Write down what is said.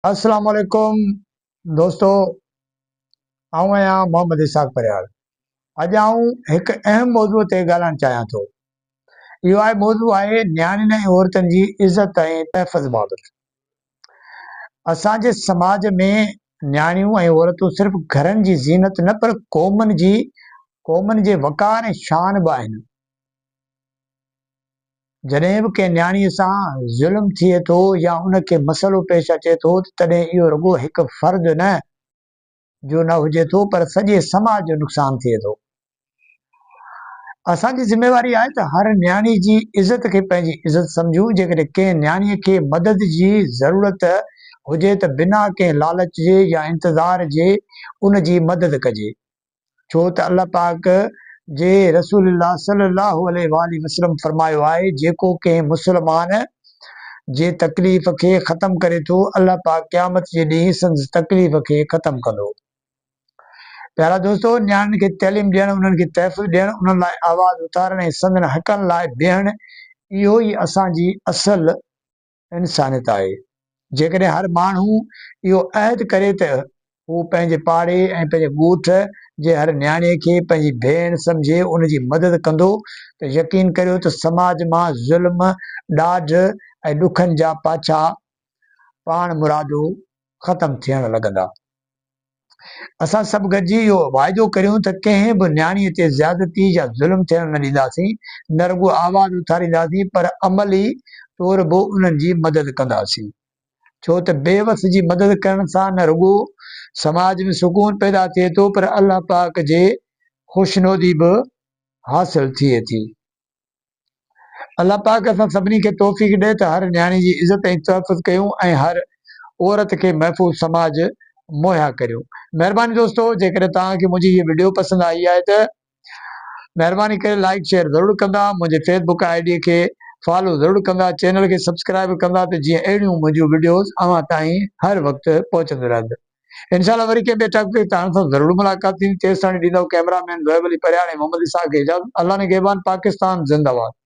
السلام عليڪم دوستو آئون آهيان محمد اسحاق پريال اڄ آئون هڪ اهم موضوع تي ڳالهائڻ چاهيان ٿو اهو آهي موضوع آهي نياڻين ۽ عورتن جي عزت ۽ تحفظ بابت اسان جي سماج ۾ نياڻيون ۽ عورتون صرف گهرن جي زينت نه پر قومن جي قومن جي وقار ۽ شان به آهن جڏهن به ڪنهن نياڻيء سان ظلم ٿئي ٿو يا ان کي مسئلو پيش اچي ٿو ته تڏهن اهو رڳو هڪ فرد نه جو نه هجي ٿو پر سڄي سماج جو نقصان ٿئي ٿو. اسان جي ذميواري آهي ته هر نياڻي جي عزت کي پنهنجي عزت سمجهون، جيڪڏهن ڪنهن نياڻيء کي مدد جي ضرورت هجي ته بنا ڪنهن لالچ جي يا انتظار جي ان جي مدد ڪجي. ڇو ته الله پاڪ جي رسول الله صلي الله عليه واٰله وسلم فرمايو آهي، جيڪو ڪنهن مسلمان جي تڪليف کي ختم ڪري ٿو، الله پاڪ قيامت جي ڏينهن سندس تڪليف کي ختم ڪندو. پيارا دوستو! نياڻين کي تعليم ڏيڻ، انهن کي تحفظ ڏيڻ، انهن لاء آواز اٿارڻ ۽ سندن حقن لاء بيهڻ اهو ئي اسان جي اصل انسانيت آهي. جيڪڏهن هر ماڻهو اهو عهد ڪري ته هو پنهنجي پاڙي ۽ پنهنجي ڳوٺ جي هر نياڻيء کي پنهنجي ڀيڻ سمجهي ان جي مدد ڪندو ته يقين ڪريو ته سماج مان ظلم، ڏاڍ ۽ ڏکن جا پاڇا پاڻ مرادو ختم ٿيڻ لڳندا. اسان سڀ گڏجي اهو واعدو ڪريون ته ڪنهن به نياڻيء تي زيادتي يا ظلم ٿيڻ نه ڏينداسين، نه رڳو آواز اٿارينداسين پر عملي طور به انهن جي مدد ڪنداسين. ڇو ته بي وس جي مدد ڪرڻ سان نه رڳو سماج ۾ سڪون پيدا ٿئي ٿو پر الله پاڪ جي خوشنودي به حاصل ٿئي ٿي. الله پاڪ اسان سڀني کي توفيق ڏي ته هر نياڻي جي عزت ۽ تحفظ ڪيون ۽ هر عورت کي محفوظ سماج مهيا ڪريون. مهرباني دوستو جيڪڏهن توهان کي منهنجي هي وڊيو پسند آئي آهي ته مهرباني ڪري لائيڪ شيئر ضرور ڪندا منهنجي فيس بڪ I D کي فالو ضرور ڪندا چينل کي سبسڪرائب ڪندا ته جيئن اهڙيون منهنجون وڊيوز اوهان تائين هر وقت پهچنديون رهن. انشاء الله وري ڪنهن ٻئي ٽاپڪ تي توهان سان ضرور ملاقات ٿيندي تيستاڻي ڏيندؤ ڪئميرا مين زوهيب علي پرياڻ ۽ محمد اسحاق کي اجازت الله نگهبان پاڪستان زنده باد.